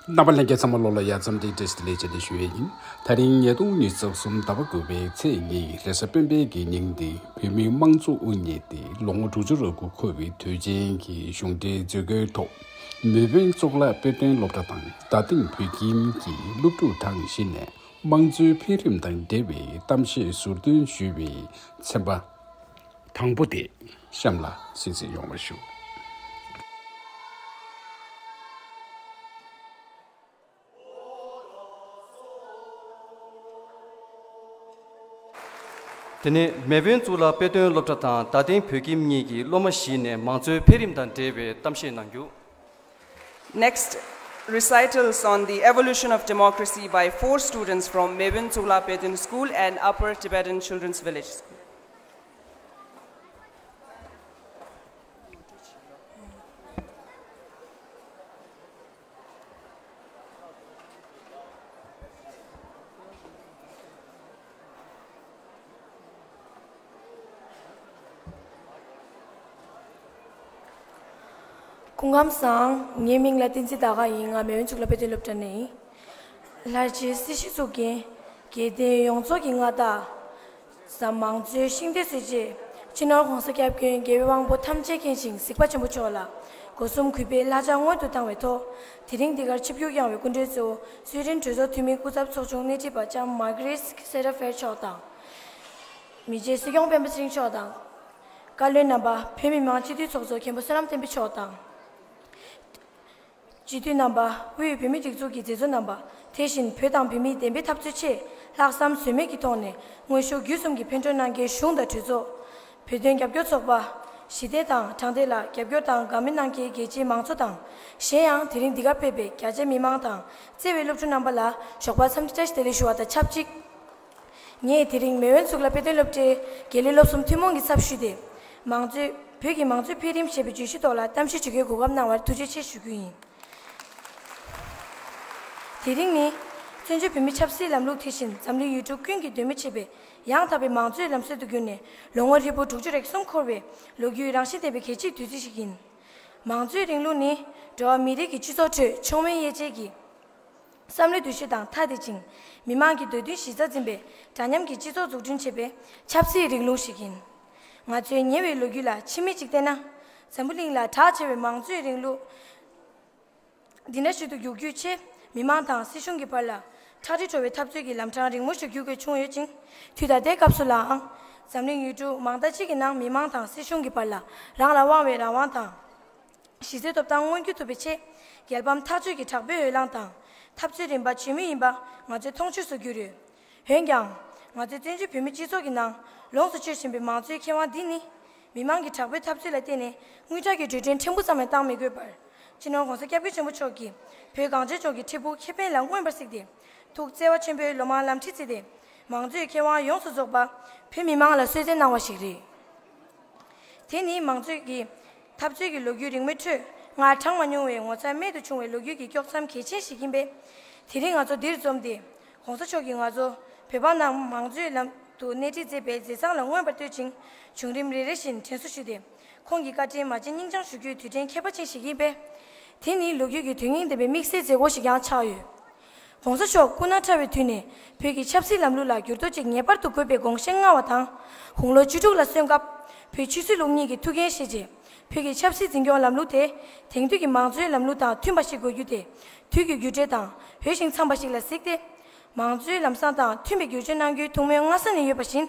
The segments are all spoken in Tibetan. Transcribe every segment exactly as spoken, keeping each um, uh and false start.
རྣམ་པ་ལྷན་རྒྱས་ཚང་མ་ལོ་ལ་ཡ་འཚམས་འདྲི་བཀྲ་ཤིས་བདེ་ལེགས་བྱས་ཏེ་ཞུ་ཡས་ཡིན། ད་རིང་ཉིས་སྟོང་ཉི་ཤུ་རྩ་གསུམ་ཟླ་བ་དགུ་པའི་ཚེས་གཉིས་རེས་གཟའ་སྤེན་པའི་གི་ཉིན་འདི་བོད་མིའི་དམངས་གཙོ་དབུ་བརྙེས་ཏེ་ལོ་ངོ་དྲུག་ཅུ་རེ་དགུ་འཁོར་བའི་དུས་ཆེན་གྱི་གཞུང་འབྲེལ་མཛད་སྒོའི་ཐོག་མེས་དབོན་གཙུག་ལག་དཔེ་སྟོན་སློབ་གྲྭ་དང་རྡ་སྟེང་བོད་ཁྱིམ་གྱི་སློབ་ཕྲུག་གྲངས་བཞི་ནས་དམངས་གཙོའི་འཕེལ་རིམ་དང་འབྲེལ་བའི་གཏམ་བཤད་ཟུར་འདོན་ཞུས་པའི་ཚན་པ་དང་པོ་དེ་གཤམ་ལ་གསན་གཟིགས་ཡོང་བར་ཞུ། དེ་ནས་མེས་དབོན་གཙུག་ལག་དཔེ་སྟོན་སློབ་གྲྭ་དང་རྡ་སྟེང་བོད་ཁྱིམ་གཉིས་ཀྱི་སློབ་མ་བཞི་ནས་མང་གཙོའི་འཕེལ་རིམ་དང་འབྲེལ་བའི་གཏམ་བཤད་གནང་རྒྱུ། Next, recitals on the evolution of democracy by four students from Mebun Tsugla Petun School and Upper Tibetan Children's Village School. སྐུ་ཁམས་བཟང་། ངའི་མིང་ལ་བསྟན་འཛིན་ཟླ་དཀར་ཡིན། ང་མེས་དབོན་གཙུག་ལག་དཔེ་སྟོན་སློབ་གྲྭ་ནས་ཡིན། ལྷར་བཅས་སྲིད་ཞིའི་གཙུག་རྒྱན། དགེ་ལྡན་ཡོངས་རྫོགས་ཀྱི་མངའ་བདག་ཟམ་མང་གཙོའི་ཤིང་རྟའི་སྲས་བཅས། སྤྱི་ནོར་༸གོང་ས་༸སྐྱབས་མགོན་རྒྱལ་བའི་དབང་པོ་ཐམས་ཅད་མཁྱེན་ཅིང་གཟིགས་པ་ཆེན་པོ་མཆོག་ལ་སྒོ་གསུམ་གུས་པས་བསླབ་བྱ་སྔོན་དུ་བཏང་བའི་ཐོག་དེ་རིང་འདི་གར་ཆིབས་བསྒྱུར་བསྐྱངས་པའི་སྐུ་མགྲོན་གཙོ་བོ་སུའེ་ཌེན་གྲོས་ཚོགས་འཐུས་མིའི་སྐུ་ཚབ་ཚོགས་ཆུང་སྣེ་ཁྲིད་པ་ལྕམ་མར་གྷི་རེ་སེ་ཏྲ་ཕེར་མཆོག་དང་། མི་རྗེ་སྲིད་སྐྱོང་སྤེན་པ་ཚེ་རིང་མཆོག་དང་། བཀའ་བློན་རྣམ་པ། བོད་མི་མང་སྤྱི་འཐུས་ཚོགས་གཙོ་མཁན་པོ་བསོད་ནམས་བསྟན་འཕེལ་མཆོག་དང་། སྤྱི་འཐུས་རྣམ་པ། དབུས་བོད་མིའི་སྒྲིག་འཛུགས་ཀྱི་མཛད་གཙོ་རྣམ་པ། དེ་བཞིན་བོད་དང་བོད་མིའི་བདེན་པའི་འཐབ་རྩོད་ཆེད་ལྷག་བསམ་ཟོལ་མེད་ཀྱི་ཐོག་ནས་དངོས་ཤུགས་བརྒྱུད་གསུམ་གྱིས་ཕན་གྲོས་གནང་མཁན་གཞུང་དང་གྲོས་ཚོགས། བོད་དོན་རྒྱབ་སྐྱོར་ཚོགས་པ། ཞི་བདེ་དང་དྲང་བདེན་ལ་རྒྱབ་སྐྱོར་དང་དགའ་མོས་གནང་མཁན་རྒྱལ་སྤྱིའི་མང་གཙོ་དང་། གཞན་ཡང་དེ་རིང་འདི་གར་ཕེབས་པའི་རྒྱ་ཆེའི་མི་མང་དང་བརྩེ་བའི་སློབ་ཕྲུག་རྣམ་པ་ལ་ཞོགས་པ་འཚམས་འདྲི་བཀྲ་ཤིས་བདེ་ལེགས་ཞུ་བ་དང་ཆབས་ཅིག་ངས་དེ་རིང་མེས་དབོན་གཙུག་ལག་དཔེ་སྟོན་སློབ་གྲྭའི་དགེ་ལས་སློབ་གསུམ་ཐུན་མོང་གི་ཚབ་ཞུས་ཏེ། མང་གཙོའི་བོད་ཀྱི་མང་གཙོའི་འཕེལ་རིམ་ཞེས་པའི་བརྗོད་གཞི་ཐོག་ལ་གཏམ་བཤད་བྱེད་རྒྱུའི་གོ་སྐབས་གནང་བར་ཐུགས་རྗེ་ཆེ་ཞུ་རྒྱུ་ཡིན། དེ་རིང་ནི། བཙན་བྱོལ་བོད་མིའི་ཆབ་སྲིད་ལམ་ལུགས་དེ་བཞིན་འཛམ་གླིང་ཡུལ་གྲུ་ཀུན་གྱིས་འདོད་མོས་བྱེད་པའི་ཡང་དག་པའི་མང་གཙོའི་ལམ་སྲོལ་དུ་གྱུར་ནས་ལོ་ངོ་ཧྲིལ་པོ་དྲུག་ཅུ་རེ་གསུམ་འཁོར་བའི་ལོ་རྒྱུས་རང་བཞིན་ལྡན་པའི་གལ་ཆེའི་དུས་ཚིགས་ཤིག་ཡིན། མང་གཙོའི་རིང་ལུགས་ནི་འགྲོ་བ་མི་རིགས་ཀྱི་སྤྱི་ཚོགས་ཁྲོད་མཆོག་དམན་དབྱེ་འབྱེད་ཀྱི་བསམ་བློའི་འདུ་ཤེས་དང་ཐ་དད་ཅིང་། མི་དམངས་ཀྱི་འདོད་འདུན་གཞི་རྩར་འཛིན་པའི་འདྲ་མཉམ་གྱི་སྤྱི་ཚོགས་འཛུགས་སྐྲུན་བྱེད་པའི་ཆབ་སྲིད་རིང་ལུགས་ཤིག་ཡིན། ང་ཚོའི་ཉེ་བའི་ལོ་རྒྱུས་ལ་ཕྱི་མིག་ཅིག་བལྟས་ན། འཛམ་བུ་གླིང་ལ་གྲགས་ཆེ་བའི་མང་གཙོའི་རིང་ལུགས་འདི་འདྲ་ཞིག་ཏུ་འགྱུར་རྒྱུའི་ཆེད། མི་དམངས་དང་སྲིད་གཞུང་གི་བར་ལ་ཁྲག་དྲི་བྲོ་བའི་འཐབ་རྩོད་ཀྱི་ལམ་འཕྲང་རིང་མོ་ཞིག་བརྒྱུད་དགོས་བྱུང་ཡོད་ཅིང་། དུས་ད་ལྟའི་སྐབས་སུ་ལའང་། འཛམ་གླིང་ཡུལ་གྲུ་མང་དག་ཅིག་གི་ནང་མི་དམངས་དང་སྲིད་གཞུང་གི་བར་ལ་རང་ལ་དབང་བའི་རང་དབང་དང་། གཞི་རྩའི་ཐོབ་ཐང་མངོན་འགྱུར་ཐུབ་པའི་ཆེད། རྒྱལ་ཕམ་ཐག་གཅོད་ཀྱི་དྲག་པོའི་འོས་ལངས་དང་། འཐབ་རྩོད་རིམ་པ་ཇི་མོ་ཡིན་པ་ང་ཚོས་མཐོང་ཆོས་སུ་གྱུར་ཡོད། འོན་ཀྱང་། ང་ཚོའི་བཙན་བྱོལ་བོད་མིའི་སྤྱི་ཚོགས་ཀྱི་ནང་ལོངས་སུ་སྤྱོད་བཞིན་པའི་མང་གཙོའི་ཁེ་དབང་འདི་ནི། མི་དམངས་ཀྱི་དྲག་པོའི་འཐབ་རྩོད་ལ་བརྟེན་ནས་དངུལ་ཁྲག་གི་འགྲོ་གྲོན་ཕྲན་བུ་ཙམ་ཡང་བཏང་མི་དགོས་པར། སྤྱི་ནོར་༸གོང་ས་༸སྐྱབས་མགོན་ཆེན་པོ་མཆོག་གིས་བོད་གངས་ཅན་ལྗོངས་ཀྱི་འཕྲལ་ཕུགས་ཁེ་ཕན་ལ་མངོན་པར་གཟིགས་ཏེ། ཐུགས་བརྩེ་བ་ཆེན་པོས་ལོ་མང་ལམ་ཁྲིད་བརྩིས་ཏེ། མང་གཙོའི་ཁེ་དབང་ཡོངས་སུ་རྫོགས་པ་བོད་མི་མང་ལ་གསོལ་སྩལ་གནང་བ་ཞིག་རེད། དེ་ནི་མང་གཙོའི་གི་འཐབ་རྩོད་ཀྱི་ལོ་རྒྱུས་རིང་མོའི་ཁྲོད་སྔར་གྲངས་མ་མྱོང་བའི་ངོ་མཚར་རྨད་དུ་བྱུང་བའི་ལོ་རྒྱུས་ཀྱི་དཀྱོག་མཚམས་གལ་ཆེན་ཞིག་ཡིན་པས། དེ་རིང་ང་ཚོ་འདིར་འཛོམས་ཏེ། ༸གོང་ས་མཆོག་གིས་ང་ཚོ་བོད་པ་རྣམས་མང་གཙོའི་ལམ་དུ་སྣེ་ཁྲིད་མཛད་པའི་མཛད་བཟང་ལ་མངོན་པར་བསྟོད་ཅིང་། བྱུང་རིམ་རེ་རེ་བཞིན་དྲན་གསོ་ཞུས་ཏེ། ཁོང་གི་བཀའ་དྲིན་མ་བརྗེད་སྙིང་བཅངས་ཞུ་རྒྱུའི་དུས་དྲན་ཁྱད་པར་ཅན་ཞིག་ཡིན་པས། དེ་ནི་ལོ་རྒྱུས་ཀྱི་དོན་སྙིང་ལྡན་པའི་དམིགས་བསལ་མཛད་སྒོ་ཞིག་ཀྱང་ཆགས་ཡོད། ༸གོང་ས་མཆོག་སྐུ་ན་ཕྲ་བའི་དུས་ནས་བོད་ཀྱི་ཆབ་སྲིད་ལམ་ལུགས་ལ་འགྱུར་ལྡོག་ཅིག་ངེས་པར་དུ་དགོས་པའི་དགོངས་བཞེས་གནང་བ་དང་། དགུང་ལོ་བཅུ་དྲུག་ལ་སོན་སྐབས་བོད་ཆོས་སྲིད་ལུགས་གཉིས་ཀྱི་ཐུགས་འགན་བཞེས་རྗེས། བོད་ཀྱི་ཆབ་སྲིད་འཛིན་སྐྱོང་ལམ་ལུགས་དེ་དེང་དུས་ཀྱི་མང་གཙོའི་ལམ་ལུགས་དང་མཐུན་པ་ཞིག་དགོས་རྒྱུ་དེ། དུས་ཀྱི་འགྱུར་འགྲོས་དང་འོས་ཤིང་འཚམས་པ་ཞིག་ལ་གཟིགས་ཏེ། མང་གཙོའི་ལམ་བཟང་དང་མཐུན་པའི་བསྒྱུར་བཅོས་གནང་རྒྱུའི་ཐུགས་སྨོན་སྔ་ས་ནས་ཡོད་པ་བཞིན།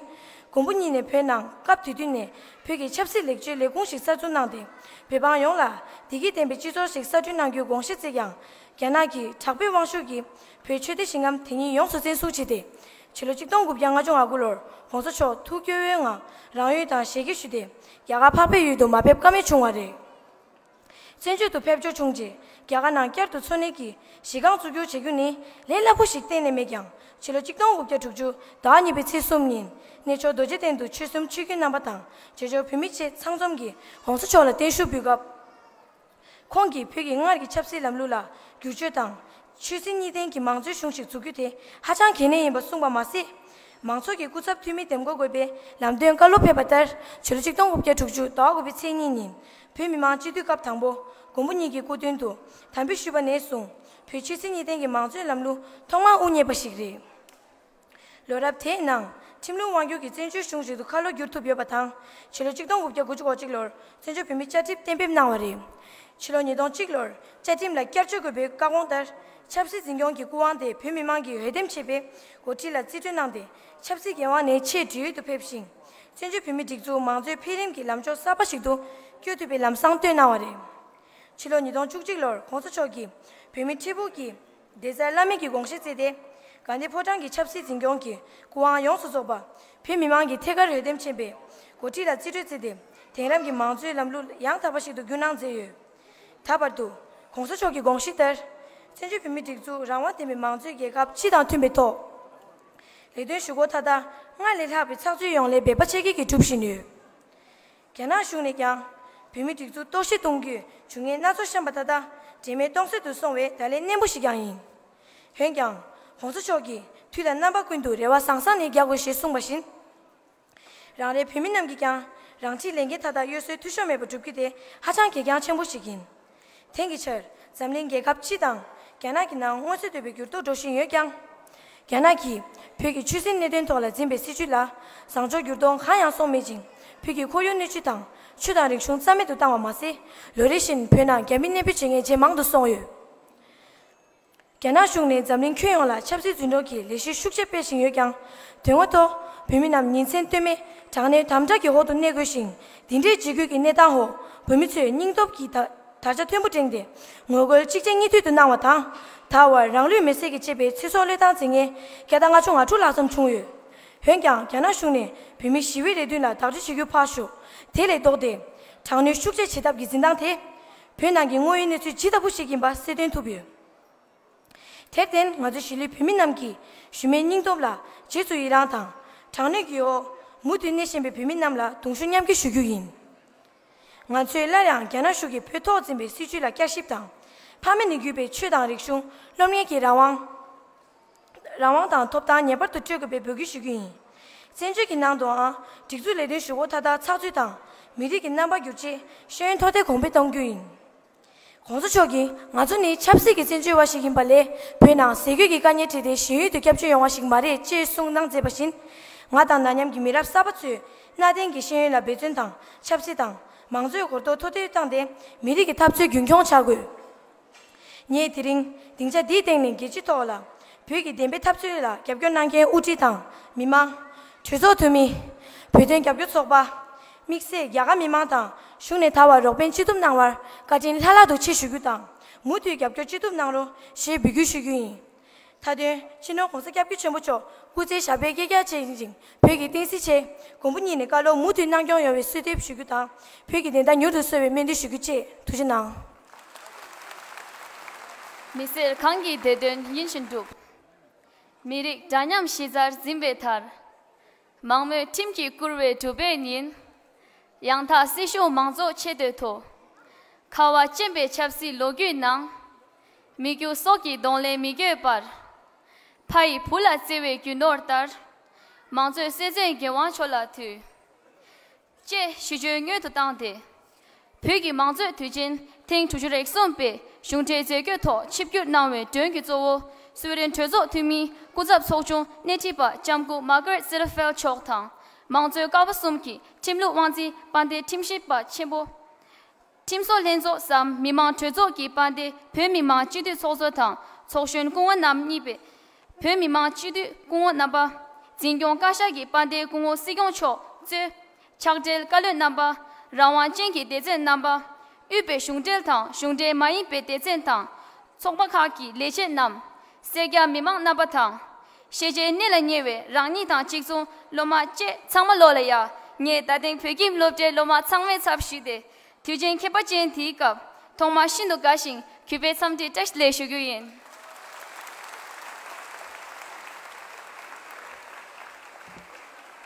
མགོན་པོ་ཉིད་ནས་བོད་ནང་སྐབས་དེ་དུས་ནས་བོད་ཀྱི་ཆབ་སྲིད་ལེགས་བཅོས་ལས་ཁུངས་ཤིག་གསར་འཛུགས་གནང་སྟེ། བོད་འབངས་ཡོངས་ལ་བདེ་སྐྱིད་ལྡན་པའི་སྤྱི་ཚོགས་ཤིག་གསར་སྐྲུན་གནང་རྒྱུའི་དགོངས་བཞེས་བརྩིས་ཀྱང་། རྒྱ་ནག་གི་དྲག་པོའི་དབང་ཤུགས་ཀྱིས་བོད་ཆོས་སྡེ་ཞིང་ཁམས་དེ་ཉིད་ཡོངས་སུ་བཙན་བཟུང་བྱས་ཏེ། ཕྱི་ལོ་ཆིག་སྟོང་དགུ་བརྒྱ་ལྔ་བཅུ་ང་དགུ་ལོར་༸གོང་ས་མཆོག་ཐུགས་སྐྱོ་བོའི་ངང་རང་ཡུལ་དང་ཞལ་གྱེས་ཞུས་ཏེ། རྒྱ་གར་འཕགས་པའི་ཡུལ་དུ་མ་ཕེབས་ཀ་མེད་བྱུང་བ་རེད། བཙན་བྱོལ་དུ་ཕེབས་འབྱོར་བྱུང་རྗེས། རྒྱ་གར་ནང་བསྐྱར་དུ་འཚོ་གནས་ཀྱི་གཞིས་ཁང་བཙུགས་སྒྱུར་བྱེད་རྒྱུ་ནི་ལས་སླ་པོ་ཞིག་གཏན་ནས་མེད་ཀྱང་། ཕྱི་ལོ་ཆིག་སྟོང་དགུ་བརྒྱ་དྲུག་ཅུ་ཟླ་བ་གཉིས་པའི་ཚེས་གསུམ་ཉིན། གནས་མཆོག་རྡོ་རྗེ་གདན་དུ་ཆོལ་གསུམ་ཆོས་བརྒྱུད་རྣམ་པ་དང་བྱེས་འབྱོར་བོད་མི་བཅས་ཚང་འཛོམས་ཀྱིས་༸གོང་ས་མཆོག་ལ་བརྟན་བཞུགས་འབུལ་སྐབས། ཁོང་གིས་བོད་ཀྱི་སྔར་གྱི་ཆབ་སྲིད་ལམ་ལུགས་ལ་བསྒྱུར་བཅོས་དང་། ཆོས་སྲིད་གཉིས་ལྡན་གྱི་མང་གཙོའི་གཞུང་ཞིག་འཛུགས་རྒྱུ་དེ་ཧ་ཅང་གལ་གནད་ཡིན་པ་གསུངས་པ་མ་ཟད། མང་ཚོགས་ཀྱི་སྐུ་ཚབ་འཐུས་མི་འདེམས་བསྐོ་དགོས་པའི་ལམ་སྟོན་བཀའ་སློབ་ཕེབས་པ་ལྟར། ཕྱི་ལོ་ཆིག་སྟོང་དགུ་བརྒྱ་དྲུག་ཅུ་ཟླ་བ་དགུ་པའི་ཚེས་གཉིས་ཉིན། བོད་མི་མང་སྤྱི་འཐུས་སྐབས་དང་པོ། མགོན་པོ་ཉིད་ཀྱི་སྐུ་མདུན་དུ་དམ་འབུལ་ཞུས་པ་ནས་བཟུང་བོད་ཆོས་སྲིད་གཉིས་ལྡན་གྱི་མང་གཙོའི་ལམ་ལུགས་ཐོག་མར་དབུ་བརྙེས་པ་ཞིག་རེད། ལོ་རབས་དེའི་ནང་ཁྲིམས་ལུགས་དབང་སྒྱུར་གྱི་བཙན་བྱོལ་གཞུང་ཞིག་ཏུ་ཁ་ལོ་བསྒྱུར་ཐུབ་ཡོད་པ་དང་། ཕྱི་ལོ་ཆིག་སྟོང་དགུ་བརྒྱ་དགུ་བཅུ་གོ་གཅིག་ལོར་བཙན་བྱོལ་བོད་མིའི་བཅའ་ཁྲིམས་གཏན་འབེབས་གནང་བ་རེད། ཕྱི་ལོ་ཉིས་སྟོང་གཅིག་ལོར་བཅའ་ཁྲིམས་ལ་བསྐྱར་བཅོས་དགོས་པའི་བཀའ་དགོངས་ལྟར་ཆབ་སྲིད་འཛིན་སྐྱོང་གི་སྐུ་དབང་དེ་བོད་མི་མང་གིས་འོས་འདེམས་བྱས་པའི་འགོ་ཁྲིད་ལ་རྩིས་སྤྲོད་གནང་སྟེ། ཆབ་སྲིད་འགན་དབང་ནས་ཆེས་གྲལ་ཡོལ་དུ་ཕེབས་ཤིང་། བཙན་བྱོལ་བོད་མིའི་སྒྲིག་འཛུགས་མང་གཙོའི་འཕེལ་རིམ་གྱི་ལམ་ཕྱོགས་གསར་པ་ཞིག་ཏུ་བསྐྱོད་ཐུབ་པའི་ལམ་བཟང་བཏོད་གནང་བ་རེད། ཕྱི་ལོ་ཉིས་སྟོང་བཅུ་གཅིག་ལོར་གོང་ས་མཆོག་གིས་བོད་མིའི་ཁྲི་འབུམ་གྱི་བདེ་རྩར་བླ་མེད་ཀྱི་དགོངས་བཞེད་བསྩལ་ཏེ། དགའ་ལྡན་ཕོ་བྲང་གི་ཆབ་སྲིད་འཛིན་སྐྱོང་གི་སྐུ་དབང་ཡོངས་སུ་རྫོགས་པ་བོད་མི་མང་གིས་ཐད་ཀར་འོས་འདེམས་ཕྱིན་པའི་འགོ་ཁྲིད་ལ་རྩིས་སྤྲོད་བྱས་ཏེ། དེང་རབས་ཀྱི་མང་གཙོའི་ལམ་ལུགས་ཡང་དག་པ་ཞིག་ཏུ་བསྒྱུར་གནང་མཛད་ཡོད། ད་བར་དུ་གོང་ས་མཆོག་གི་དགོངས་གཞི་ལྟར། བཙན་བྱོལ་བོད་མིའི་སྒྲིག་འཛུགས་རང་དབང་ལྡན་པའི་མང་གཙོའི་རྒྱལ་ཁབ་སྤྱི་དང་མཐུན་པའི་ཐོག་ལས་དོན་ཞུ་སྒོ་མཐའ་དག་སྔར་ལས་ལྷག་པའི་ཚགས་ཚུད་ཡོང་སླད་འབད་པ་ཆེ་བསྐྱེད་ཀྱིས་སྒྲུབ་བཞིན་ཡོད། རྒྱ་ནག་གཞུང་ནས་ཀྱང་བོད་མིའི་སྒྲིག་འཛུགས་གཏོར་བཤིག་གཏོང་རྒྱུའི་བྱུས་ངན་སྣ་ཚོགས་བཤམས་པ་ད་ལྟ་འབྲེལ་མེད་གཏོང་སྲོལ་དུ་སོང་བའི་བརྡ་ལན་རྣོན་པོ་ཞིག་ཀྱང་ཡིན། འོན་ཀྱང་། གོང་ས་མཆོག་གིས་དུས་དང་རྣམ་པ་ཀུན་ཏུ་རེ་བ་བཟང་བཟང་ནས་རྒྱག་དགོས་ཞེས་གསུངས་པ་བཞིན། རང་རེའི་བོད་མི་རྣམས་ཀྱིས་ཀྱང་རང་འཁྲིའི་ལས་འགན་མཐའ་དག་གཡོ་ཟོལ་འཐུས་ཤོར་མེད་པར་སྒྲུབ་རྒྱུ་དེ་ཧ་ཅང་གལ་འགངས་ཆེན་པོ་ཞིག་ཡིན། དེང་གི་ཆར་འཛམ་གླིང་རྒྱལ་ཁབ་སྤྱི་དང་རྒྱ་ནག་གི་ནང་མངོན་གསལ་དོད་པའི་འགྱུར་ལྡོག་འགྲོ་བཞིན་ཡོད་ཀྱང་། རྒྱ་ནག་གིས་བོད་ཀྱི་ཆོས་སྲིད་གནད་དོན་ཐོག་ལ་འཛིན་པའི་སྲིད་བྱུས་ལ་བཟང་ཕྱོགས་འགྱུར་ལྡོག་གང་ཡང་སོང་མེད་ཅིང་། བོད་ཀྱི་ཁོར་ཡུག་སྣོད་བཅུད་དང་ཆོས་དང་རིག་གཞུང་རྩ་མེད་དུ་བཏང་བ་མ་ཟད། ལོ་རེ་བཞིན་བོད་ནང་རྒྱ་མི་གནས་སྤོས་བྱེད་མཁན་ཇེ་མང་དུ་སོང་ཡོད། རྒྱ་ནག་གཞུང་ནས་འཛམ་གླིང་ཁྱོན་ཡོངས་ལ་ཆབ་སྲིད་རྫུན་སྒྲོག་གི་ལས་གཞི་ཤུགས་ཆེ་སྤེལ་བཞིན་ཡོད་ཀྱང་། དོན་དངོས་ཐོག་བོད་མི་རྣམས་ཉིན་མཚན་ལྟོས་མེད་དྲག་གནོན་དམ་དྲག་གི་འོག་ཏུ་གནས་དགོས་ཤིང་། འདི་འདྲའི་འཇིགས་སྐུལ་གྱི་གནས་སྟངས་འོག་བོད་མི་ཚོས་སྙིང་སྟོབས་ཀྱི་དར་དར་ཆ་མཐོན་པོ་བསྒྲེངས་ཏེ། ངོ་རྒོལ་གཅིག་རྗེས་གཉིས་མཐུད་དུ་གནང་བ་དང་། ད་བར་རང་ལུས་མེར་སྲེག་གིས་བཅད་པའི་ཚེ་སྲོག་བློས་བཏང་མཛད་མཁན་བརྒྱ་དང་ལྔ་བཅུ་ང་དྲུག་ལྷག་ཙམ་བྱུང་ཡོད། འོན་ཀྱང་། རྒྱ་ནག་གཞུང་ནས་བོད་མིའི་ཞི་བའི་རེ་འདུན་ལ་བདག་སྤྲོད་བྱེད་རྒྱུ་ཕར་ཞོག་དེ་ལས་ལྡོག་སྟེ། དྲག་གནོན་ཤུགས་ཆེ་བྱེད་ཐབས་ཀྱི་འཛིན་སྟངས་དེས། བོད་ནང་གི་དངོས་ཡོད་གནས་ཚུལ་ཇི་ལྟ་བུ་ཞིག་ཡིན་པ་གསལ་སྟོན་ཐུབ་ཡོད། དེར་བརྟེན། ང་ཚོ་གཞིས་ལུས་བོད་མི་རྣམས་ཀྱིས་ཞུམ་མེད་སྙིང་སྟོབས་ལ་རྗེས་སུ་ཡི་རང་དང་། དྲག་གནོན་གྱི་འོག་མུ་མཐུད་གནས་བཞིན་པའི་བོད་མི་རྣམས་ལ་གདུང་ཤུགས་མཉམ་སྐྱེད་ཞུ་རྒྱུ་ཡིན། ང་ཚོས་སླར་ཡང་རྒྱ་ནག་གཞུང་གིས་བོད་ཐོག་འཛིན་པའི་སྲིད་བྱུས་ལ་བསྐྱར་ཞིབ་དང་། ཕ་མེས་ནས་བརྒྱུད་པའི་ཆོས་དང་རིག་གཞུང་། སློབ་གཉེར་གྱི་རང་དབང་། རང་དབང་དང་ཐོབ་ཐང་ངེས་པར་དུ་སྤྲོད་དགོས་པའི་འབོད་སྐུལ་ཞུ་རྒྱུ་ཡིན། བཙན་བྱོལ་གྱི་ནང་དུའང་སྒྲིག་འཛུགས་ལས་དོན་ཞུ་སྒོ་མཐའ་དག་ཚགས་ཚུད་དང་། མི་རིགས་ཀྱི་རྣམ་པ་བསྒྱུར་ཆེད་ཤེས་ཡོན་མཐོར་འདེགས་གོང་འཕེལ་གཏོང་རྒྱུ་ཡིན། གོང་ས་མཆོག་གིས་ང་ཚོ་ནི་ཆབ་སྲིད་ཀྱི་བཙན་བྱོལ་བ་ཞིག་ཡིན་པ་ལས། བོད་ནང་ཟས་གོས་ཀྱི་དཀའ་ངལ་འཕྲད་དེ་གཞན་ཡུལ་དུ་སྐྱབས་བཅོལ་ཡོང་བ་ཞིག་མ་རེད་ཅེས་གསུངས་གནང་མཛད་པ་བཞིན། ང་དང་ན་མཉམ་གྱི་མི་རབས་གསར་པ་ཚོས་གནའ་དེང་གི་ཤེས་ཡོན་ལ་འབད་བརྩོན་དང་། ཆབ་སྲིད་དང་མང་གཙོའི་གོ་རྟོགས་མཐོར་འདེགས་བཏང་སྟེ། མི་རིགས་ཀྱི་འཐབ་རྩོད་རྒྱུན་འཁྱོངས་བྱ་དགོས། ངས་དེ་རིང་སྡིངས་ཆ་འདིའི་སྟེང་ནས་རྒྱལ་སྤྱིའི་ཐོག་ལ་བོད་ཀྱི་བདེན་པའི་འཐབ་རྩོད་ལ་རྒྱབ་སྐྱོར་གནང་མཁན་དབུ་ཁྲིད་དང་མི་མང་། གྲོས་ཚོགས་འཐུས་མི། བོད་དོན་རྒྱབ་སྐྱོར་ཚོགས་པ། དམིགས་བསལ་རྒྱ་གར་མི་མང་དང་གཞུང་ནས་ད་བར་རོགས་ཕན་ཅི་ཐུབ་གནང་བར་བཀའ་དྲིན་ལྷག་ལྷག་ཏུ་ཆེ་ཞུ་རྒྱུ་དང་། མུ་མཐུད་རྒྱབ་སྐྱོར་ཅི་ཐུབ་གནང་རོགས་ཞེས་འབོད་སྐུལ་ཞུ་རྒྱུ་ཡིན། མཐའ་དོན། སྤྱི་ནོར་༸གོང་ས་༸སྐྱབས་མགོན་ཆེན་པོ་མཆོག་སྐུ་ཚེ་ཞབས་པད་བསྐལ་བརྒྱར་བརྟན་ཅིང་། བོད་ཀྱི་བསྟན་སྲིད་ཆེད་མགོན་པོ་ཉིད་ནས་བཀའ་སློབ་མུ་མཐུད་གནང་སྐྱོང་ཡོང་བའི་གསོལ་འདེབས་ཞུ་རྒྱུ་དང་། བོད་ཀྱི་བདེན་མཐའ་མྱུར་དུ་གསོ་བའི་སྨོན་འདུན་ཞུ་རྒྱུ་བཅས། ཐུགས་རྗེ་གནང་། མི་སེར་གང་གི་བདེ་དོན་ཡིད་བཞིན་སྒྲུབ། མི་རིགས་འདྲ་མཉམ་གཞི་རྩར་འཛིན་པའི་མཐར། མང་མོས་ཁྲིམས་ཀྱིས་བསྐུར་བའི་གྲུབ་པའི་ཉིན། ཡང་དག་སྲིད་ཞུགས་མང་གཙོ་ཆེ་བསྟོད་ཐོག་ཁ་བ་ཅན་པའི་ཆབ་སྲིད་ལོ་རྒྱུས་ནང་། མི་རྒྱུ་སྲོག་གི་གདོང་ལས་མི་འགྱོད་པར། ཕ་ཡི་བུ་ལ་བརྩེ་བའི་རྒྱུ་ནོར་ལྟར། མང་གཙོའི་སྲོལ་འཛིན་རྒྱལ་དབང་མཆོག་ལ་འདུད། ཅེས་ཞུ་རྒྱུའི་སྔོན་དུ་བཏང་སྟེ། བོད་ཀྱི་མང་གཙོའི་དུས་ཆེན་ཐེངས་དྲུག་ཅུ་རེ་གསུམ་པའི་གཞུང་འབྲེལ་མཛད་སྒོའི་ཐོག་ཆིབས་བསྒྱུར་གནང་བའི་མགྲོན་གྱི་གཙོ་བོ། སུ་ཝེ་ཌེན་གྲོས་ཚོགས་འཐུས་མིའི་སྐུ་ཚབ་ཚོགས་ཆུང་སྣེ་ཁྲིད་པ་ལྕམ་སྐུ་མར་ཀེ་རེད་སི་ལི་ཕེལ་མཆོག་དང་། མང་གཙོའི་ཀ་བ་གསུམ་གྱི་ཁྲིམས་ལུགས་དབང་འཛིན་དཔལ་ལྡན་ཁྲིམས་ཞིབ་པ་ཆེན་པོ། ཁྲིམས་བཟོ་ལྷན་ཚོགས་སམ་མི་མང་གྲོས་ཚོགས་ཀྱི་དཔལ་ལྡན་བོད་མི་མང་སྤྱི་འཐུས་ཚོགས་གཙོ་དང་ཚོགས་གཞོན་སྐུ་ངོ་རྣམ་གཉིས་པས། བོད་མི་མང་སྤྱི་འཐུས་སྐུ་ངོ་རྣམ་པ། འཛིན་སྐྱོང་བཀའ་ཤག་གི་དཔལ་ལྡན་སྐུ་ངོ་སྲིད་སྐྱོང་མཆོག་གཙོས། ཕྱག་སྦྲེལ་བཀའ་བློན་རྣམ་པ། རང་དབང་ཅན་གྱི་སྡེ་ཚན་རྣམ་པ། དབུས་པའི་གཞུང་འབྲེལ་དང་གཞུང་འབྲེལ་མ་ཡིན་པའི་སྡེ་ཚན་དང་། ཚོགས་པ་ཁག་གི་ལས་བྱེད་རྣམས། སེར་སྐྱ་མི་མང་རྣམ་པ་དང་། ཤེས་བྱའི་གནས་ལ་ཉེ་བའི་རང་ཉིད་དང་གཅིག་མཚུངས་སློབ་མ་བཅས་ཚང་མ་ལོ་ལ་ཡ། ངས་རྡ་སྟེང་བོད་ཁྱིམ་སློབ་གྲྭའི་སློབ་མ་ཚང་མའི་ཚབ་ཞུས་ཏེ། དུས་ཆེན་ཁྱད་པར་ཅན་དེའི་སྐབས་ཐོག་མར་ཤིན་ཏུ་དགའ་ཞིང་གུས་པའི་འཚམས་འདྲི་བཀྲ་ཤིས་བདེ་ལེགས་ཞུ་རྒྱུ་ཡིན།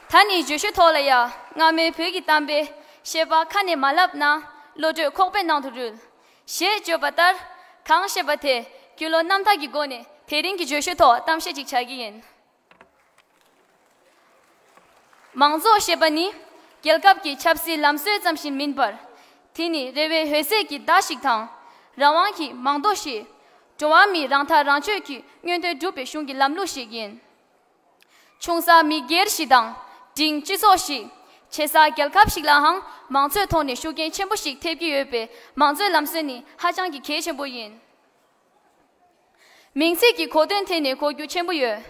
ད་ནི་བརྗོད་གཞི་ཐོག་ལ་ཡ། སྔ་མོའི་བོད་ཀྱི་གཏམ་དཔེ། བཤད་པ་ཁ་ནས་མ་ལབ་ན། བློ་གྲོས་ཁོག་པའི་ནང་དུ་རུལ། ཞེས་བརྗོད་པ་ལྟར། གང་བཤད་པ་དེ་རྒྱུ་ལོ་རྣམ་ཐར་གྱི་སྒོ་ནས་དེ་རིང་གི་བརྗོད་གཞི་ཐོག་གཏམ་བཤད་ཅིག་བྱ་གི་ཡིན། མང་གཙོ་ཞེས་པ་ནི་རྒྱལ་ཁབ་ཀྱི་ཆབ་སྲིད་ལམ་སྲོལ་ཙམ་ཞིག་མིན་པར། དེ་ནི་རེ་བའི་འོད་ཟེར་གྱི་མདའ་ཞིག་དང་ རང་དབང་གི་མང་གཙོ་ཞིག་འགྲོ་བ་མིའི་རང་ཐག་རང་གཅོད་ཀྱི་མངོན་འདོད་སྒྲུབ་པའི་གཞུང་གི་ལམ་ལུགས་ཤིག་ཡིན། ཆུང་ས་མི་སྒེར་ཞིག་དང་འབྲིང་སྤྱི་ཚོགས་ཤིག་ཆེ་ས་རྒྱལ་ཁབ་ཤིག་ལའང་མང་གཙོའི་ཐོག་ནས་ཤུགས་རྐྱེན་ཆེན་པོ་ཞིག་ཐེབས་ཀྱི་ཡོད་པས། མང་གཙོའི་ལམ་སྲོལ་ནི་ཧ་ཅང་གི་གལ་ཆེན་པོ་ཡིན། མིང་ཚིག་གི་གོ་དོན་ཐད་ནས་གོ་རྒྱུ་ཆེན་པོ་ཡོད།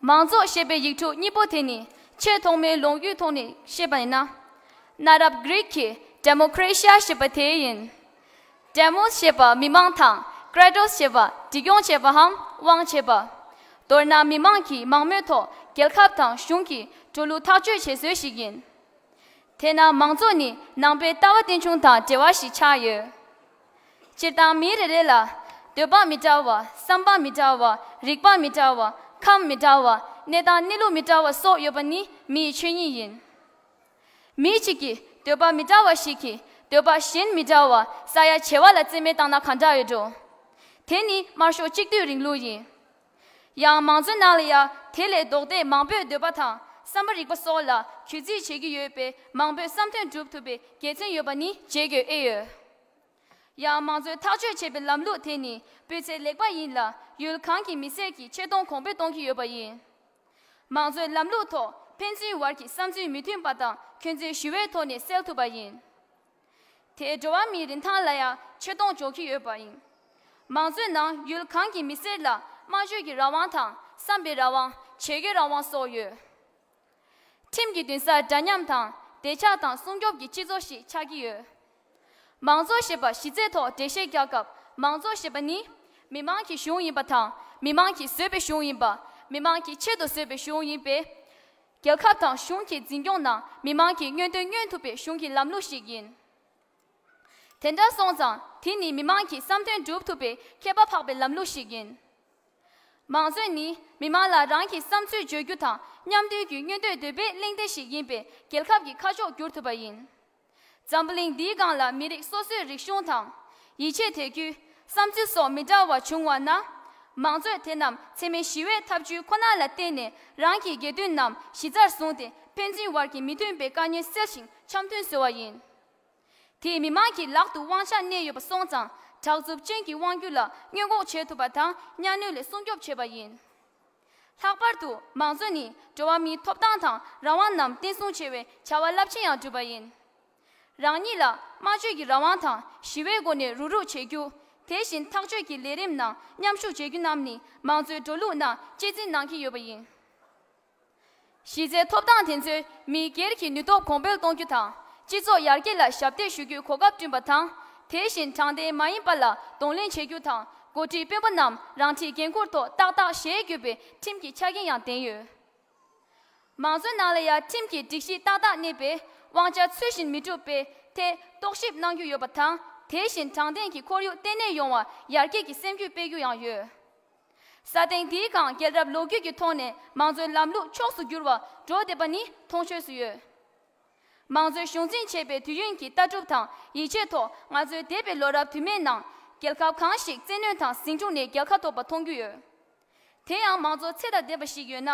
མང་གཙོ་ཞེས་པའི་ཡིག་འབྲུ་གཉིས་པོ་དེ་ནི་ཆེས་ཐོག་མའི་ལོ་རྒྱུས་ཐོག་ནས་བཤད་པ་ཡིན་ན། གནའ་རབས་གྷི་རིག་གི་ཌེ་མོ་ཀྲེ་ཤི་ཡ་ཞེས་པ་དེ་ཡིན། ཌེ་མོས་ཞེས་པ་མི་མང་དང་ཀྲེ་ཏོས་ཞེས་པ་སྒྲིག་སྐྱོང་བྱེད་པའམ་དབང་བྱེད་པ། མདོར་ན་མི་མང་གིས་མང་མོས་ཐོག་རྒྱལ་ཁབ་དང་གཞུང་གི་འགྲོ་ལུགས་ཐག་གཅོད་བྱེད་སྲོལ་ཞིག་ཡིན། དེས་ན་མང་གཙོ་ནི་ནང་པའི་ལྟ་བ་རྟེན་འབྱུང་དང་འབྲེལ་བ་ཞིག་ཆགས་ཡོད། སྤྱིར་བཏང་མི་རེ་རེ་ལ་འདོད་པ་མི་འདྲ་བ། བསམ་པ་མི་འདྲ་བ། རིག་པ་མི་འདྲ་བ། ཁམས་མི་འདྲ་བ། གནས་སྟངས་གནས་ལུགས་མི་འདྲ་བ་སོགས་ཡོད་པ་ནི་མིའི་ཆོས་ཉིད་ཡིན། མི་གཅིག་གི་འདོད་པ་མི་འདྲ་བ་ཞིག་གིས་འདོད་པ་གཞན་མི་འདྲ་བ་ས་ཡ་བྱེ་བ་ལ་རྩིས་མེད་བཏང་ན་ག་འདྲ་ཡོད་འགྲོ། དེ་ནི་དམར་ཤོག་གཅིག་སྡུད་རིང་ལུགས་ཡིན། ཡང་མང་གཙོའི་ནང་ལ་ཡང་དེ་ལས་ལྡོག་སྟེ་མང་པོས་འདོད་པ་དང་བསམ་པ་རིག་པ་སོགས་ལ་གུས་བརྩི་བྱེད་ཀྱི་ཡོད་པས། མང་པོས་བསམ་དོན་སྒྲུབ་ཐུབ་པའི་དགེ་མཚན་ཡོད་པ་ནི་བརྗེད་དགོས་ཨེ་ཡོད། ཡང་མང་གཙོའི་ཐག་གཅོད་བྱེད་པའི་ལམ་ལུགས་དེ་ནི་སྤུས་ཚད་ལེགས་པ་ཡིན་ལ། ཡུལ་གང་གི་མི་སེར་གྱི་ཆེ་མཐོང་གོང་འཕེལ་གཏོང་གི་ཡོད་པ་ཡིན། མང་གཙོའི་ལམ་ལུགས་ཐོག་ཕན་ཚུན་བར་གྱི་བསམ་ཚུལ་མི་མཐུན་པ་དང་ཁྱོད་ཚོས་ཞི་བའི་ཐོག་ནས་སེལ་ཐུབ་པ་ཡིན། དེས་འགྲོ་བ་མིའི་རིན་ཐང་ལ་ཡང་ཆེ་མཐོང་འཇོག་གི་ཡོད་པ་ཡིན། མང་གཙོའི་ནང་ཡུལ་གང་གི་མི་སེར་ལ་སྨྲ་བརྗོད་ཀྱི་རང་དབང་དང་། བསམ་པའི་རང་དབང་། བྱེད་སྒོའི་རང་དབང་སོགས་ཡོད། ཁྲིམས་ཀྱི་འདུན་སར་འདྲ་མཉམ་དང་བདེ་འཇགས་དང་སྲུང་སྐྱོབ་ཀྱི་སྤྱི་ཚོགས་ཤིག་ཆགས་ཀྱི་ཡོད། མང་གཙོ་ཞེས་པ་གཞི་རྩའི་ཐོག་འགྲེལ་བཤད་རྒྱག་སྐབས། མང་གཙོ་ཞེས་པ་ནི་མི་མང་གི་གཞུང་ཡིན་པ་དང་། མི་མང་གིས་བཟོས་པའི་གཞུང་ཡིན་པ། མི་མང་གི་ཆེད་དུ་བཟོས་པའི་གཞུང་ཡིན་པས། རྒྱལ་ཁབ་དང་གཞུང་གི་འཛིན་སྐྱོང་ནང་མི་མང་གི་མངོན་འདོད་མངོན་ཐུབ་པའི་གཞུང་གི་ལམ་ལུགས་ཤིག་ཡིན། དེ་འདྲ་སོང་ཙང་དེ་ནི་མི་མང་གི་བསམ་དོན་སྒྲུབ་ཐུབ་པའི་ཁྱད་པར་འཕགས་པའི་ལམ་ལུགས་ཤིག་ཡིན། མང་གཙོ་ནི་མི་མང་ལ་རང་གི་བསམ་ཚུལ་བརྗོད་རྒྱུ་དང་མཉམ་འདུས་ཀྱི་མངོན་འདོད་འདོད་པའི་གླེང་སྟེགས་ཤིག་ཡིན་པས། རྒྱལ་ཁབ་ཀྱི་ཁ་ཕྱོགས་བསྒྱུར་ཐུབ་པ་ཡིན། འཛམ་བུ་གླིང་འདིའི་སྒང་ལ་མི་རིགས་སོ་སོའི་རིག་གཞུང་དང་། ཡིད་ཆེས་དད་གུས། བསམ་ཚུལ་སོགས་མི་འདྲ་བ་བྱུང་བ་ན། མང་གཙོས་དེ་རྣམས་འཚེ་མེད་ཞི་བའི་ཐབས་བྱུས་ཁོ་ན་ལ་བརྟེན་ནས་རང་གི་དགེ་འདུན་རྣམས་གཞི་རྩར་བཟུང་སྟེ་ཕན་ཚུན་བར་གྱི་མི་མཐུན་པའི་དཀའ་ངལ་སེལ་ཞིང་འཆམ་མཐུན་བཟོ་བ་ཡིན། དེས་མི་མང་གི་ལག་ཏུ་དབང་ཆ་གནས་ཡོད་པ་སོང་ཙང་། དྲག་རྩུབ་ཅན་གྱི་དབང་སྒྱུར་ལ་སྔོན་འགོག་བྱེད་ཐུབ་པ་དང་གཉའ་གནོན་ལས་སྲུང་སྐྱོབ་བྱེད་པ་ཡིན། ལྷག་པར་དུ་མང་གཙོ་ནི་འགྲོ་བ་མིའི་ཐོབ་ཐང་དང་རང་དབང་རྣམས་བརྟན་སྲུང་བྱེད་པའི་བྱ་བ་རླབས་ཆེན་ཡང་བསྒྲུབས་པ་ཡིན། རང་ཉིད་ལ་སྨྲ་བརྗོད་ཀྱི་རང་དབང་དང་ཞི་བའི་སྒོ་ནས་རུག་རུག་བྱེད་རྒྱུ། དེ་བཞིན་ཐག་གཅོད་ཀྱི་ལས་རིམ་ནང་མཉམ་ཞུགས་བྱེད་རྒྱུ་རྣམས་ནི་མང་གཙོའི་འགྲོ་ལུགས་ནང་གཅེས་འཛིན་གནང་གི་ཡོད་པ་ཡིན། གཞི་རྩའི་ཐོབ་ཐང་དེ་ཚོས་མི་སྒེར་གྱི་ནུས་སྟོབས་གོང་འཕེལ་གཏོང་རྒྱུ་དང་། སྤྱི་ཚོགས་ཡར་རྒྱས་ལ་ཞབས་འདེགས་ཞུ་རྒྱུའི་གོ་སྐབས་བསྐྲུན་པ་དང་། དེ་བཞིན་དྲང་བདེན་མ་ཡིན་པ་ལ་གདོང་ལེན་བྱེད་རྒྱུ་དང་། འགོ་ཁྲིད་དཔོན་པོ་རྣམས་རང་འཁྲིའི་འགན་འཁུར་ཐོག་ཏག་ཏག་བཞེས་དགོས་པའི་ཁྲིམས་ཀྱི་ཆ་རྐྱེན་ཡང་ལྡན་ཡོད། མང་གཙོའི་ནང་ལ་ཡང་ཁྲིམས་ཀྱི་སྒྲིག་གཞི་ཏག་ཏག་གནས་པས། དབང་ཆ་ཚུལ་བཞིན་མི་སྒྲུབ་པའི་ཐད་རྟོག་ཞིབ་གནང་རྒྱུ་ཡོད་པ་དང་། དེ་བཞིན་དྲང་བདེན་གྱི་ཁོར་ཡུག་བརྟན་གནས་ཡོང་བར་ཡར་རྒྱས་ཀྱི་སེམས་ཤུགས་སྤེལ་རྒྱུ་ཡང་ཡོད། ས་སྟེང་འདིའི་སྒང་རྒྱལ་རབས་ལོ་རྒྱུས་ཀྱི་ཐོག་ནས་མང་གཙོའི་ལམ་ལུགས་ཕྱོགས་སུ་བསྒྱུར་བ་འགྲོ་བསྡད་པ་ནི་མཐོང་ཆོས་སུ་ཡོད། མང་གཙོའི་གཞུང་འཛིན་བྱས་པའི་དུས་ཡུན་གྱི་ལྟ་གྲུབ་དང་ཡིད་ཆེས་ཐོག་ང་ཚོའི་འདས་པའི་ལོ་རབས་དུ་མའི་ནང་རྒྱལ་ཁབ་གང་ཞིག་བཙན་གནོན་དང་ཟིང་འཁྲུག་ནས་རྒྱལ་ཁ་ཐོབ་པ་མཐོང་རྒྱུ་ཡོད། དེ་ཡང་མང་གཙོ་ཚད་དང་ལྡན་པ་ཞིག་ཡོད་ན།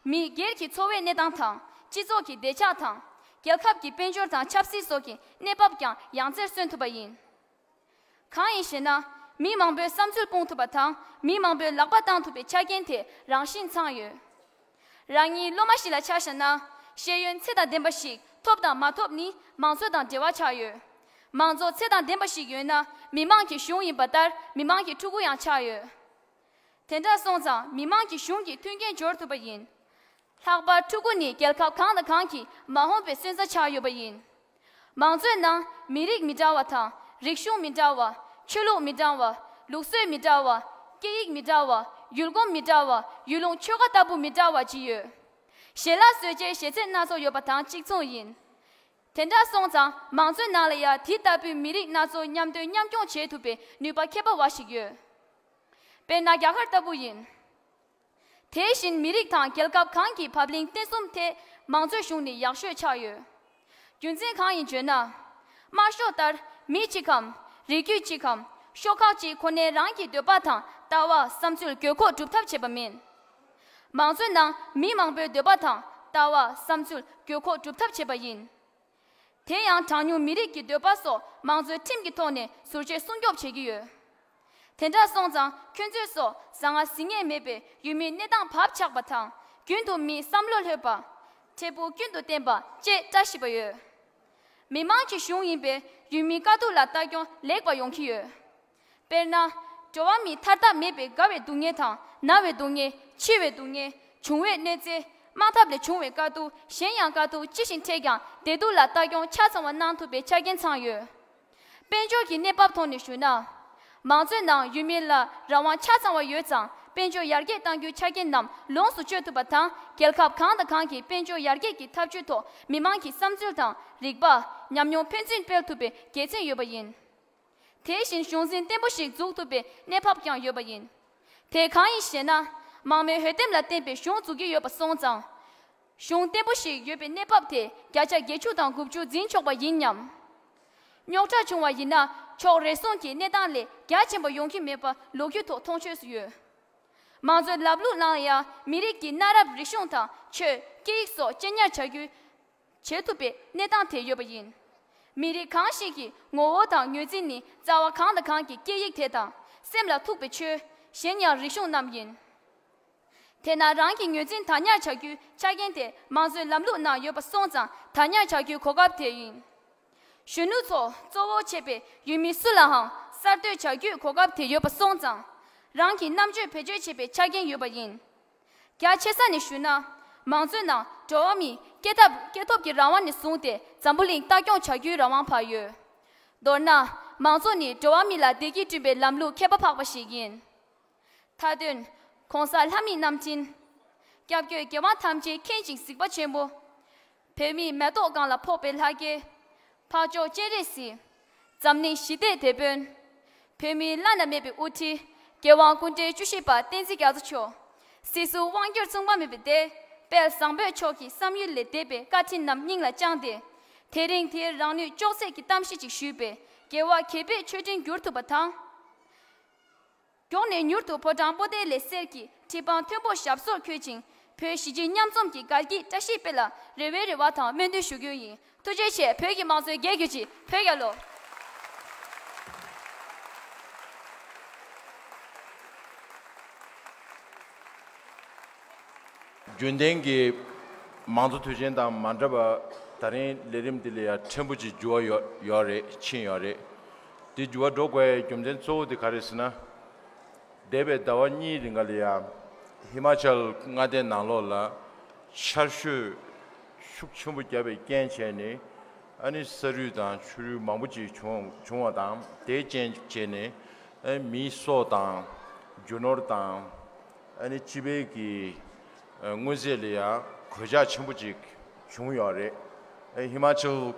མི་སྒེར་གྱི་འཚོ་བའི་གནས་སྟངས་དང་སྤྱི་ཚོགས་ཀྱི་བདེ་འཇགས་དང་། རྒྱལ་ཁབ་ཀྱི་དཔལ་འབྱོར་དང་ཆབ་སྲིད་སོགས་ཀྱི་གནས་བབ་ཀྱང་ཡང་རྩེར་སོན་ཐུབ་པ་ཡིན། གང་ཡིན་ཞེ་ན། མི་མང་པོའི་བསམ་ཚུལ་སྤུངས་ཐུབ་པ་དང་མི་མང་པོའི་ལག་པ་བཏང་ཐུབ་པའི་ཆ་རྐྱེན་དེ་རང་བཞིན་ཚང་ཡོད། རང་ཉིད་སློབ་མ་ཞིག་ལ་ཆ་བཞག་ན། ཤེས་ཡོན་ཚད་དང་ལྡན་པ་ཞིག་ཐོབ་དང་མ་ཐོབ་ནི་མང་གཙོ་དང་འབྲེལ་བ་ཆགས་ཡོད། མང་གཙོ་ཚད་དང་ལྡན་པ་ཞིག་ཡོད་ན་མི་མང་གི་གཞུང་ཡིན་པ་ལྟར་མི་མང་གི་ཕྲུ་གུ་ཡང་ཆགས་ཡོད། དེ་འདྲ་སོང་ཙང་མི་མང་གི་གཞུང་གི་མཐུན་རྐྱེན་སྦྱོར་ཐུབ་པ་ཡིན། ལྷག་པར་ཕྲུ་གུ་ནི་རྒྱལ་ཁབ་གང་དང་གང་གི་མ་འོངས་པའི་སོན་རྩ་ཆགས་ཡོད་པ་ཡིན། མང་གཙོའི་ནང་མི་རིགས་མི་འདྲ་བ་དང་། རིག་གཞུང་མི་འདྲ་བ། ཆོས་ལུགས་མི་འདྲ་བ། ལུགས་སྲོལ་མི་འདྲ་བ། སྐད་ཡིག་མི་འདྲ་བ། ཡུལ་གོམས་མི་འདྲ་བ། ཡུལ་ལུང་ཆོལ་ཁ་ལྟ་བུ་མི་འདྲ་བ་ཅི་ཡོད། ཞལ་ལག་བཟོ་བྱའི་གཞས་ཚིག་སྣ་ཚོགས་ཡོད་པ་དང་གཅིག་མཚུངས་ཡིན། དེ་འདྲ་སོང་ཙང་མང་གཙོའི་ནང་ལ་ཡང་དེ་ལྟ་བུའི་མི་རིགས་སྣ་ཚོགས་མཉམ་སྡོད་མཉམ་སྐྱོང་བྱེད་ཐུབ་པའི་ནུས་པ་ཁྱད་པར་བ་ཞིག་ཡོད། དཔེར་ན་རྒྱ་གར་ལྟ་བུ་ཡིན། དེ་བཞིན་མི་རིགས་དང་རྒྱལ་ཁབ་གང་གི་བབ་བརླིང་བརྟན་གསུམ་ཐད་མང་གཙོའི་གཞུང་ནི་ཡག་ཤོས་ཆགས་ཡོད། རྒྱུ་མཚན་གང་ཡིན་བརྗོད་ན། དམར་ཤོག་ལྟར་མི་གཅིག་གམ། རིགས་རྒྱུད་གཅིག་གམ། ཤོག་ཁག་གཅིག་ཁོ་ནའི་རང་གི་འདོད་པ་དང་ལྟ་བ་བསམ་ཚུལ་དགོས་མཁོ་སྒྲུབ་ཐབས་བྱེད་པ་མིན། མང་གཙོའི་ནང་མི་མང་པོའི་འདོད་པ་དང་ལྟ་བ་བསམ་ཚུལ་དགོས་མཁོ་སྒྲུབ་ཐབས་བྱེད་པ་ཡིན། དེ་ཡང་གྲངས་ཉུང་མི་རིགས་ཀྱི་འདོད་པ་སོགས་མང་གཙོའི་ཁྲིམས་ཀྱི་ཐོག་ནས་ཟུར་བཅད་སྲུང་སྐྱོབ་བྱེད་ཀྱི་ཡོད། དེ་འདྲ་སོང་ཙང་ཁྱོད་ཚོས་སོགས་ཟང་ངེ་ཟིང་ངེ་མེད་པའི་ཡུལ་མིའི་གནས་སྟངས་བབ་ཆགས་པ་དང་རྒྱུན་དུ་མིའི་བསམ་བློ་ལྷོད་པ། འཕྲལ་ཕུགས་སྐྱོན་དུ་བསྟན་པ་བཅས་བཀྲ་ཤིས་པ་ཡོད། མི་མང་གི་གཞུང་ཡིན་པས་ཡུལ་མིའི་དཀའ་སྡུག་ལ་ལྟ་སྐྱོང་ལེགས་པ་ཡོང་གི་ཡོད། དཔེར་ན། འགྲོ་བ་མིའི་ཐར་ཐབས་མེད་པའི་རྒ་བའི་སྡུག་བསྔལ་དང་ན་བའི་སྡུག་བསྔལ། འཆི་བའི་སྡུག་བསྔལ། བྱུང་བའི་གནོད་འཚེ། དམག་འཐབ་ལས་བྱུང་བའི་དཀའ་སྡུག་གཞན་ཡང་དཀའ་སྡུག་ཅི་ཞིག་འཕྲད་ཀྱང་བདེ་སྡུག་ལ་ལྟ་སྐྱོང་ཆ་ཚང་བ་གནང་ཐུབ་པའི་ཆ་རྐྱེན་ཚང་ཡོད། དཔལ་འབྱོར་གྱི་གནས་བབ་ཐོག་ནས་ཞུས་ན། མང་གཙོའི་ནང་ཡུལ་མི་ལ་རང་དབང་ཆ་ཚང་བ་ཡོད་ཙང་དཔལ་འབྱོར་ཡར་རྒྱས་གཏང་རྒྱུའི་ཆ་རྐྱེན་རྣམས་ལོངས་སུ་སྤྱོད་ཐུབ་པ་དང་རྒྱལ་ཁབ་གང་དང་གང་གི་དཔལ་འབྱོར་ཡར་རྒྱས་ཀྱི་འཐབ་ཇུས་ཐོག་མི་མང་གི་བསམ་ཚུལ་དང་རིག་པ། ཉམས་མྱོང་ཕན་ཚུན་སྤེལ་ཐུབ་པའི་དགེ་མཚན་ཡོད་པ་ཡིན། དེ་བཞིན་གཞུང་འཛིན་བརྟན་པོ་ཞིག་འཛུགས་ཐུབ་པའི་གནས་བབ་ཀྱང་ཡོད་པ་ཡིན། དེ་གང་ཡིན་ཞེ་ན། མང་མོས་འོས་འདེམས་ལ་བརྟེན་པའི་གཞུང་འཛུགས་ཀྱི་ཡོད་པ་སོང་ཙང་། གཞུང་བརྟན་པོ་ཞིག་ཡོད་པའི་གནས་བབ་དེ་བརྒྱ་ཆ་བརྒྱད་ཅུ་དང་དགུ་བཅུ་འཛིན་ཆོག་པ་ཡིན་སྙམ། རྙོག་དྲ་བྱུང་བ་ཡིན་ན་ཕྱོགས་རེ་ཟུང་གི་གནས་སྟངས་ལས་རྒྱ་ཆེན་པོ་ཡོང་གི་མེད་པ་ལོ་རྒྱུས་ཐོག་མཐོང་ཆོས་སུ་ཡོད། མང་གཙོའི་ལམ་ལུགས་ནང་ཡང་མི་རིགས་ཀྱི་གནའ་རབས་རིག་གཞུང་དང་ཆོས་སྐད་ཡིག་སོགས་གཅེས་ཉར་བྱ་རྒྱུའི་བྱེད་ཐུབ་པའི་གནས་སྟངས་དེ་ཡོད་པ་ཡིན། མི་རིགས་གང་ཞིག་གི་ངོ་བོ་དང་ངོས་འཛིན་ནི་རྩ་བ་གང་དང་གང་གི་སྐད་ཡིག་དེ་དང་སེམས་ལ་ཐུག་པའི་ཆོས། གཞན་ཡང་རིག་གཞུང་རྣམས་ཡིན། དེས་ན་རང་གི་ངོས་འཛིན་དར་ཉར་བྱ་རྒྱུའི་ཆ་རྐྱེན་དེ་མང་གཙོའི་ལམ་ལུགས་ནང་ཡོད་པ་སོང་ཙང་དར་ཉར་བྱ་རྒྱུའི་གོ་སྐབས་དེ་ཡིན། གཞོན་ནུ་ཚོ་གཙོ་བོ་བྱས་པའི་ཡུལ་མི་སུ་ལའང་གསར་གཏོད་བྱ་རྒྱུའི་གོ་སྐབས་དེ་ཡོད་པ་སོང་ཙང་། རང་གི་རྣམ་དཔྱོད་བེད་སྤྱོད་བྱེད་པའི་ཆ་རྐྱེན་ཡོད་པ་ཡིན། རྒྱ་ཆེ་ས་ནས་ཞུས་ན། མང་གཙོའི་ནང་འགྲོ་བ་མིའི་སྐྱེ་ཐབས་སྐྱེ་ཐོབ་ཀྱི་རང་དབང་ནས་བཟུང་སྟེ་འཛམ་བུ་གླིང་ལྟ་སྐྱོང་བྱ་རྒྱུའི་རང་དབང་བར་ཡོད། མདོར་ན། མང་གཙོ་ནི་འགྲོ་བ་མི་ལ་བདེ་སྐྱིད་བསྐྲུན་པའི་ལམ་ལུགས་ཁྱད་པར་འཕགས་པ་ཞིག་ཡིན། མཐའ་དོན། ༸གོང་ས་ལྷ་མིའི་རྣམ་སྤྲིན། སྐྱབས་བཅོལ་རྒྱལ་དབང་ཐམས་ཅད་མཁྱེན་ཅིང་གཟིགས་པ་ཆེན་པོ། བོད་མིའི་མེ་ཏོག་སྒང་ལ་ཕོག་པའི་ལྷ་སྐལ། འཕགས་མཆོག་སྤྱན་རས་གཟིགས། འཛམ་གླིང་ཞི་བདེའི་དེད་དཔོན། བོད་མིའི་བླ་ན་མེད་པའི་དབུ་ཁྲིད། རྒྱལ་དབང་སྐུ་ཕྲེང་བཅུ་བཞི་པ་བསྟན་འཛིན་རྒྱ་མཚོ་མཆོག། སྲིད་ཟུར་དབང་སྒྱུར་མཚུངས་པ་མེད་པའི་སྡེ། དཔལ་བཟང་པོ་མཆོག་གི་བསམ་ཡུལ་ལས་འདས་པའི་བཀའ་དྲིན་རྣམས་སྙིང་ལ་བཅངས་ཏེ། དེ་རིང་དེའི་རང་ནུས་ཅོག་ཙེ་གི་གཏམ་བཤད་ཅིག་ཞུས་པས་རྒྱལ་བ་དགྱེས་པའི་མཆོད་སྤྲིན་འགྱུར་ཐུབ་པ་དང་། མགྱོགས་ནས་མྱུར་དུ་ཕོ་བྲང་པོ་ཏཱ་ལའི་གསེར་གྱི་ཁྲི་པང་མཐོན་པོར་ཞབས་སོར་འཁོད་ཅིང་བོད་གཞིས་བྱེས་མཉམ་འཛོམས་ཀྱི་དགའ་སྐྱིད་བཀྲ་ཤིས་དཔལ་ལ་རེ་བའི་རེ་བ་དང་སྨོན་འདུན་ཞུ་རྒྱུ་ཡིན། ཐུགས་རྗེ་ཆེ། བོད་ཀྱི་མང་གཙོའི་རྒྱལ་གྱུར་ཅིག་བོད་རྒྱལ་ལོ། རྒྱུན་ལྡན་གྱི་མང་གཙོ་དུས་ཆེན་དང་མ་འདྲ་བར་ད་རིང་ལས་རིམ་འདི་ལ་ཡང་ཕྲན་བུ་ཅིག་འགྱུར་བ་ཡོད་ཡོད་རེད། ཕྱིན་ཡོད་རེད། དེ་འགྱུར་བ་འགྲོ་དགོས་ཡའི་རྒྱུ་མཚན་གཙོ་བོ་དེ་ག་རེད་ཟེར་ན། འདས་པའི་ཟླ་བ་གཉིས་རིང་ག་ལ་ཡང་ཧི་མ་ཅལ་མངའ་སྡེ་ནང་ལོགས་ལ་ཆར་ཞོད་ཤུགས་ཆེན་པོ་བརྒྱབ་པའི་རྐྱེན་བྱས་ནས། ཨ་ནི་ས་རུད་དང་ཆུ་རུད་མང་པོ་ཅིག་བྱུང་བྱུང་བ་དང་། དེའི་རྐྱེན་བྱས་ནས་ཨ་ནི་མིའི་སྲོག་དང་རྒྱུ་ནོར་དང་། ཨ་ནི་སྤྱི་པའི་གི་ཨ་མངོན་རྫས་ལ་ཡང་གོད་ཆག་ཆེན་པོ་ཅིག་བྱུང་ཡོད་རེད། ཨ་ཧི་མ་ཅལ་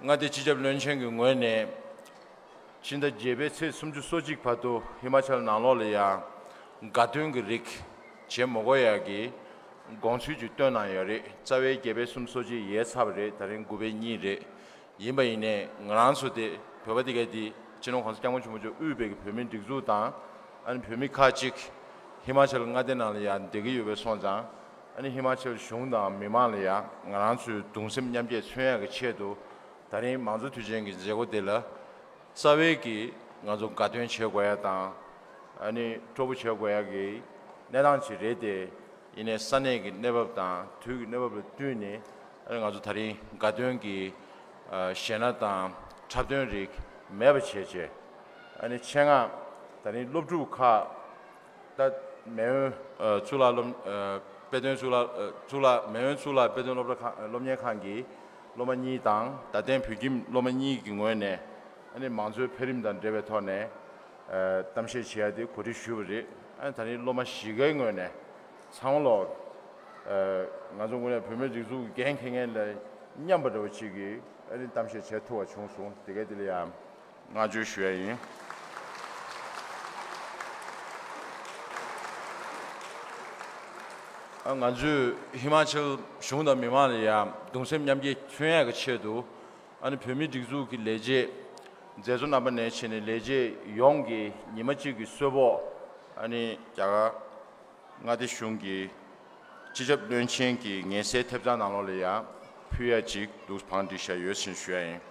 མངའ་སྡེ་སྤྱི་ཁྱབ་བློན་ཆེན་གྱི་ངོས་ནས་ཕྱི་ཟླ་བརྒྱད་པའི་ཚེས་སུམ་ཅུ་སོ་གཅིག་བར་དུ་ཧི་མ་ཅལ་ནང་ལོགས་ལ་ཡང་དགའ་སྟོན་གྱི་རིགས་བྱེད་མ་དགོས་ཡག་གི་དགོངས་ཚུལ་ཅིག་བཏོན་གནང་ཡོད་རེད། རྩ་བའི་བརྒྱད་པའི་སུམ་ཅུ་སོ་གཅིག་ཡལ་ཚར་བ་རེད། ད་རིང་དགུ་པའི་གཉིས་རེད། ཡིན་པ་ཡིན་ནའི་ང་རང་ཚོ་དེ་བོད་པ་དེ་གས་དེ་སྤྱི་ནོར་༸གོང་ས་༸སྐྱབས་མགོན་ཆེན་པོ་མཆོག་དབུས་པའི་གི་བོད་མིའི་སྒྲིག་འཛུགས་དང་། ཨ་ནི་བོད་མི་ཁག་ཅིག་ཧི་མ་ཅལ་མངའ་སྡེ་ནང་ལ་ཡང་བསྡད་ཀྱི་ཡོད་པའི་སོང་ཙང་། ཨ་ནི་ཧི་མ་ཅལ་གཞུང་དང་མི་མང་ལ་ཡང་ང་རང་ཚོའི་གདུང་སེམས་མཉམ་སྐྱེད་མཚོན་ཡག་གི་ཆེད་དུ། ད་རིང་མང་གཙོ་དུས་ཆེན་གྱི་མཛད་སྒོ་དེ་ལ་རྩ་བའི་གི་ང་ཚོ་དགའ་སྟོན་བྱེད་དགོས་ཡག་དང་། ཨ་ནི་སྤྲོ་པོ་བྱེད་དགོས་ཡག་གི་གནས་སྟངས་ཅིག་རེད་དེ། ཡིན་ནའི་ས་གནས་ཀྱི་གནས་བབ་དང་དུས་ཀྱི་གནས་བབ་ལ་བསྟུན་ནས། ཨ་ནི་ང་ཚོ་ད་རིང་དགའ་སྟོན་གྱི་ཨ་གཞས་སྣ་དང་འཁྲབ་སྟོན་རིགས་མེད་པ་བྱས་བྱས། ཨ་ནི་ཆེད་མངགས་ད་རིང་སློབ་ཕྲུག་ཁག་ད་མེས་དབོན་ཨ་གཙུག་ལག་སློབ་ཨ་དཔེ་སྟོན་གཙུག་ལག་ཨ་གཙུག་ལག་མེས་དབོན་གཙུག་ལག་དཔེ་སྟོན་སློབ་གྲྭ་ཁང་སློབ་གཉེར་ཁང་གི་སློབ་མ་གཉིས་དང་རྡ་སྟེང་བོད་ཁྱིམ་སློབ་མ་གཉིས་ཀྱི་ངོས་ནས། ཨ་ནི་མང་གཙོའི་འཕེལ་རིམ་དང་འབྲེལ་བའི་ཐོག་ནས་ཨ་གཏམ་བཤད་བྱེད་ཡ་དེ་གོ་སྒྲིག་ཞུས་པ་རེད། ཨ་ནི་ད་རིང་སློབ་མ་བཞི་ཀའི་ངོས་ནས་ཚང་མ་ལོག་ཨ་ང་ཚོ་ངོས་ནས་བོད་མིའི་སྒྲིག་འཛུགས་འགན་འཁྱེར་མཁན་ལ་མཉམ་པ་འདྲ་བོ་ཅིག་གིས་ཨ་ནི་གཏམ་བཤད་བྱེད་ཐུབ་པ་བྱུང་སོང་། དེ་ག་དེ་ལ་ཡང་བསྔགས་བརྗོད་ཞུ་ཡ་ཡིན། ཨ་ང་ཚོས་ཧི་མ་ཅལ་གཞུང་དང་མི་མང་ལ་ཡང་གདུང་སེམས་མཉམ་སྐྱེད་མཚོན་ཡ་གི་ཆེད་དུ། ཨ་ནི་བོད་མིའི་སྒྲིག་འཛུགས་ཀྱི་ལས་བྱེད་མཛད་གཙོ་རྣམ་པ་ནས་བྱས་ནས་ལས་བྱེད་ཡོངས་ཀྱིས་ཉི་མ་གཅིག་གི་གསོལ་ཕོགས། ཨ་ནི་རྒྱ་གར་མངའ་སྡེ་གཞུང་གི་སྤྱི་ཁྱབ་བློན་ཆེན་གྱི་ངལ་སེལ་ཐེབས་རྩ་ནང་ལོགས་ལ་ཡང་ ཕུལ་ཡ་ཅིག་འདུག་བང་སྒྲིག་བྱས་ཡོད་ཕྱིན་ཞུ་ཡ་ཡིན།